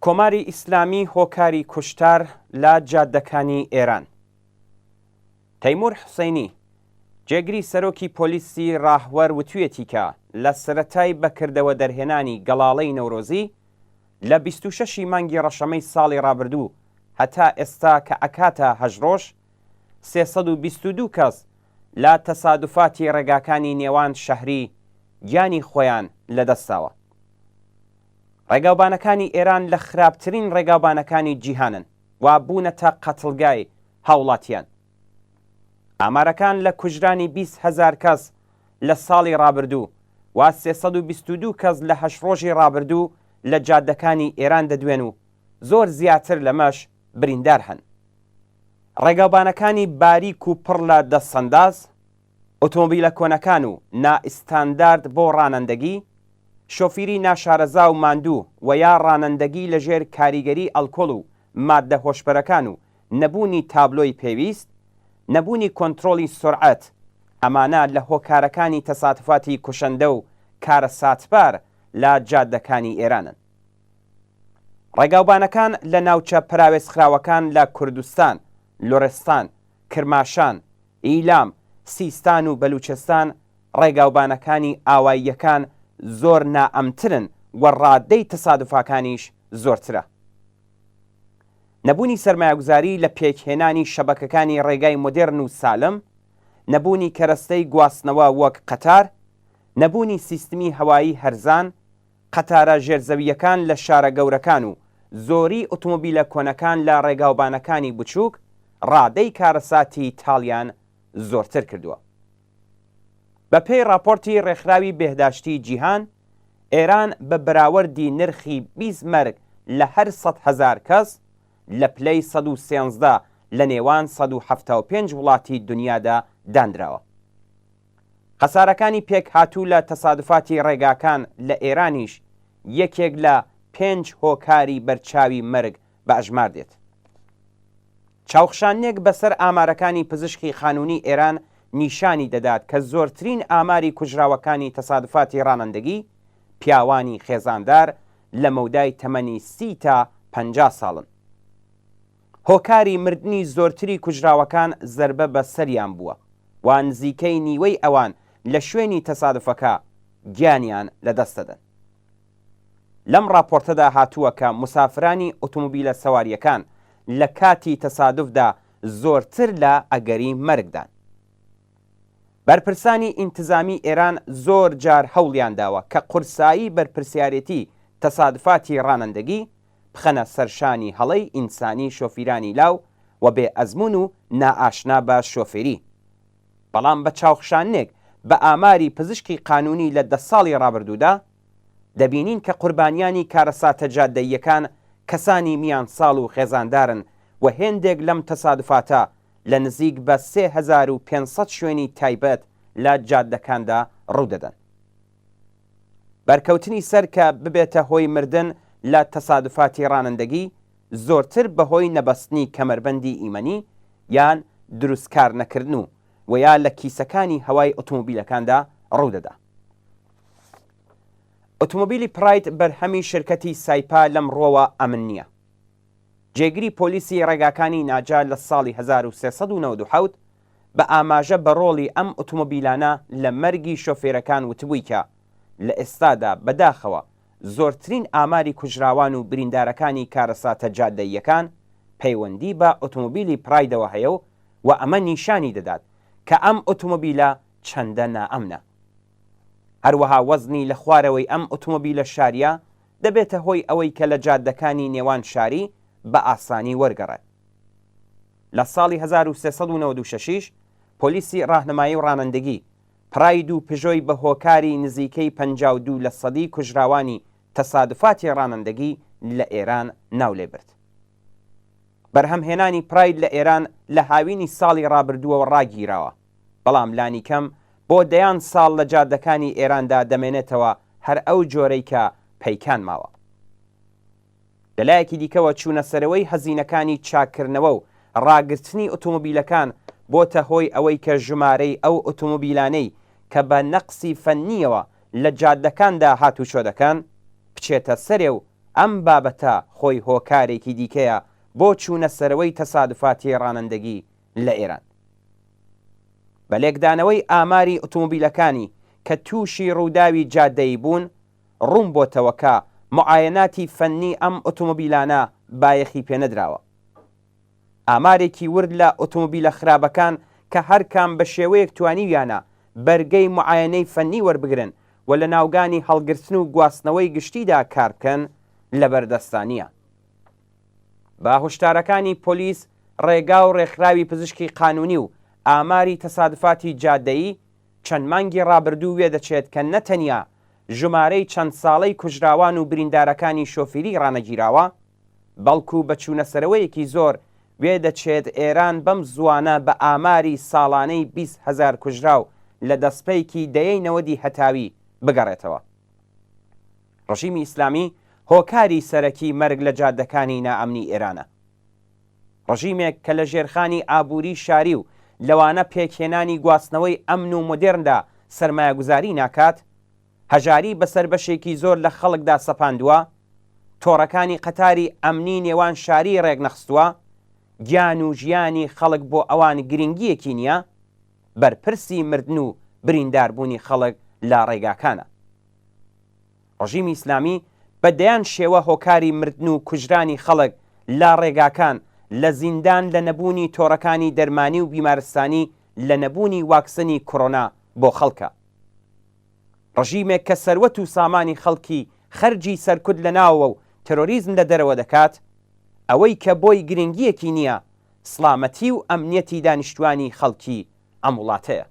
کۆماری ئیسلامی هۆکاری کوشتار لە جادەکانی ئێران. تەیموور حوسەینی، جێگری سەرۆکی پۆلیسی ڕاهوەر وتویەتی کە لە سەرەتای بە کردەوە دەرهێنانی گەڵاڵەی نەورۆزی لە 26 ی مانگی ڕەشەمەی ساڵی ڕابردوو هەتا ئێستا کە ئەکاتە هەشت ڕۆژ 322 کەس لە تەسادوفاتی ڕێگاکانی نێوان شەهری گیانی خۆیان لەدەستداوە. ڕێگاوبانەکانی ئێران لە خراپترین ڕێگاوبانەکانی جیهانن و بوونەتە قەتڵگای هاوڵاتیان. ئامارەکان لە کوژرانی 20 هەزار کەس لە ساڵی ڕابردوو و 322 کەس لە هەشت ڕۆژی ڕابردوو لە جادەکانی ئێران دەدوێن و زۆر زیاتر لەمەش بریندار هەن. ڕێگاوبانەکانی باریک و پڕ لە دەستەنداز، ئۆتۆمۆبیلە کۆنەکان و نائیستاندارد بۆ ڕانەندەگی، شۆفیری ناشارەزا و ماندوو و یا ڕانەندەگی لەژێر کاریگەری ئەلکۆڵ و ماددە هۆشبەرەکان و نەبوونی تابلۆی پێویست، نەبوونی کۆنترۆڵی سورعەت، ئەمانە لە هۆکارەکانی تەسادفاتی کوشەندە و کارەساتبار لە جادەکانی ئێرانن. ڕێگاوبانەکان لە ناوچە پەراوێزخراوەکان لە کوردستان، لوڕستان، کرماشان، ئیلام، سیستان و بەلوچستان ڕێگاوبانەکانی ئاواییەکان زۆر نائەمنترن و ڕادەی تەسادوفاکانیش زۆرترە. نەبوونی سەرمایەگوزاری لە پێکهێنانی شەبەکەکانی ڕێگای مۆدێرن و سالم، نەبوونی کەرەستەی گواستنەوە وەک قەتار، نەبوونی سیستمی هەوایی هەرزان، قەتارە ژێرزەوییەکان لە شارە گەورەکان و زۆری ئوتومبیلە کۆنەکان لە ڕێگاوبانەکانی بچووک ڕادەی کارەساتی تاڵیان زۆرتر کردووە. بە پێی ڕاپۆرتی ڕێکخراوی بێهداشتی جیهان، ئێران بە بەراوەردی نرخی 20 مەرگ لە هەر 100,000 کەس، لە پلەی 113 لە نێوان 175 وڵاتی دونیادا دانراوە. خەسارەکانی پێکهاتوو لە تەسادوفاتی ڕێگاکان لە ئێرانیش یەکێک لە پێنج هۆکاری بەرچاوی مەرگ بە ئەژمار دێت. چاوخشاندنێک بەسەر ئامارەکانی پزشکی قانوونی ئێران نیشانی دەدات کە زۆرترین ئاماری کوژراوەکانی تەسادوفاتی ڕانەندگی، پیاوانی خێزاندار لە مەودای تەمەنی 30 تا 50 ساڵن. هۆکاری مردنی زۆرتری کوژراوەکان زەربە بە سەریان بووە و نزیکەی نیوەی ئەوان لە شوێنی تەسادوفەکە گیانیان لەدەست دەدەن. لەم ڕاپۆرتەدا هاتووە کە موسافرانی ئوتومبیلە سەوارییەکان لە کاتی تەسادوفدا زۆرتر لە ئەگەری مەرگدان. بەرپرسانی ئینتزامی ئێران زۆر جار هەوڵیان داوە کە قورسایی بەرپرسیارێتی تەسادفاتی ڕانەندەگی بخەنە سەر شانی هەڵەی ئینسانی شۆفیرانی لاو و بێ ئەزموون و نائاشنا بە شۆفێری. بەڵام بە چاوخشاننێک بە ئاماری پزشکی قانوونی لە دە ساڵی ڕابردوودا، دەبینین کە قوربانیانی کارەساتە جادەییەکان کەسانی میانساڵ و خێزاندارن و هێندێک لەم تەسادوفاتە لە نزیک بە 3500 شوێنی تایبەت لە جادەکاندا ڕوودەدەن. بەرکەوتنی سەر کە ببێتە هۆی مردن لە تەسادوفاتی ڕانەندەگی زۆرتر بەهۆی نەبەستنی کەمەربەندی ئیمەنی یان دروست کار نەکردن و وە یا لە کیسەکانی هەوای ئوتومبیلەکاندا ڕوودەدا. ئوتومبیلی پراید بەرهەمی شرکەتی سایپا لەم ڕووەوە ئەمن نییە. جێگری پۆلیسی ڕێگاکانی ناجا لە ساڵی 1397 بە ئاماژە بە ڕۆڵی ئەم ئوتومبیلانە لە مەرگی شۆفێرەکان وتبووی کە لە ئێستادا بەداخەوە زۆرترین ئاماری کوژراوان و بریندارەکانی کارەساتە جادەییەکان پەیوەندی بە ئوتومبیلی پرایدەوە هەیە و و ئەمە نیشانی دەدات کە ئەم ئوتومبیلە چەندە نائەمنە. هەروەها وەزنی لە خوارەوەی ئەم ئوتومبیلە شارییە دەبێتە هۆی ئەوەی کە لە جادەکانی نێوان شاری بە ئاسانی وەرگەڕێت. لە ساڵی 1396 یش پۆلیسی ڕاهنمایی و ڕانەندگی پراید و پژۆی بە هۆکاری نزیکەی 52 لە سەدی کوژراوانی تەسادفاتی ڕانەندگی لە ئێران ناو لێ برد. بەرهەمهێنانی پراید لە ئێران لە هاوینی ساڵی ڕابردووەوە ڕاگیراوە، بەڵام لانیکەم بۆ دەیان ساڵ لە جادەکانی ئێراندا دەمێنێتەوە هەر ئەو جۆرەی کە پەیکان ماوە. لە لایەکی دیکەوە چوونەسەرەوەی هەزینەکانی چاککردنەوە و ڕاگرتنی ئوتومبیلەکان بۆتە هۆی ئەوەی کە ژمارەی ئەو ئوتومبیلانەی کە بە نەقسی فەننییەوە لە جادەکاندا هاتوچۆ دەکەن بچێتە سەرێ و ئەم بابەتە خۆی هۆکارێکی دیکەیە بۆ چوونە سەرەوەی تەسادوفاتی ڕانەندەگی لە ئێران. بە لێکدانەوەی ئاماری ئوتومبیلەکانی کە تووشی ڕووداوی جادەیی بوون، ڕوون بۆتەوە کە معایناتی فەننی ئەم ئوتومبیلانە بایەخی پێنەدراوە. ئامارێکی ورد لە ئوتومبیلە خرابەکان کە هەرکام بە شێوەیەک توانیویانە بەرگەی معاینەی فەننی وەربگرن و لە ناوگانی هەڵگرتن و گواستنەوەی گشتیدا کار بکەن لەبەردەستا نییە. بە هۆشدارەکانی پۆلیس ڕێگا و ڕێکخراوی پزیشکی قانونی و ئاماری تەسادفاتی جادەیی چەند مانگی ڕابردوو وێدەچێت کە نەتەنیا ژمارەی چەند ساڵەی کوژراوان و بریندارەکانی شۆفیری ڕانەگیراوە، بەڵکو بە چوونەسەرەوەیەکی زۆر وێدەچێت ئێران بەم زووانە بە ئاماری ساڵانەی 20 هەزار کوژراو لە دەسپێکی دەیەی نەوەدی هەتاوی بگەڕێتەوە. ڕژیمی ئیسلامی هۆکاری سەرەکی مەرگ لە جادەکانی نائەمنی ئێرانە. ڕژیمێک کە لە ژێرخانی ئابووری شاری و لەوانە پێکهێنانی گواستنەوەی ئەمن و مۆدێرندا سەرمایەگوزاری ناکات، هەژاری بەسەر بەشێکی زۆر لە خەڵکدا سەپاندووە، تۆڕەکانی قەتاری ئەمنی نێوان شاریی ڕێکنەخستووە، گیان و ژیانی خەڵک بۆ ئەوان گرنگییەکی نییە، بەرپرسی مردن و برینداربوونی خەڵک لە ڕێگاکانە. ڕژیمی ئیسلامی بە دەیان شێوە هۆکاری مردن و کوژرانی خەڵک لە ڕێگاکان، لە زیندان لە نەبوونی تۆڕەکانی دەرمانی و بیمارستانی لە نەبوونی واکسنی کۆرۆنا بۆ خەڵکە. ڕژیمێک کە سەروەت و سامانی خەڵکی خەرجی سەرکوت لە ناوەوە و ترۆریزم لە دەرەوە دەکات، ئەوەی کە بۆی گرنگییەکی نییە سڵامەتی و ئەمنیەتی دانیشتوانی خەڵکی ئەم وڵاتەیە.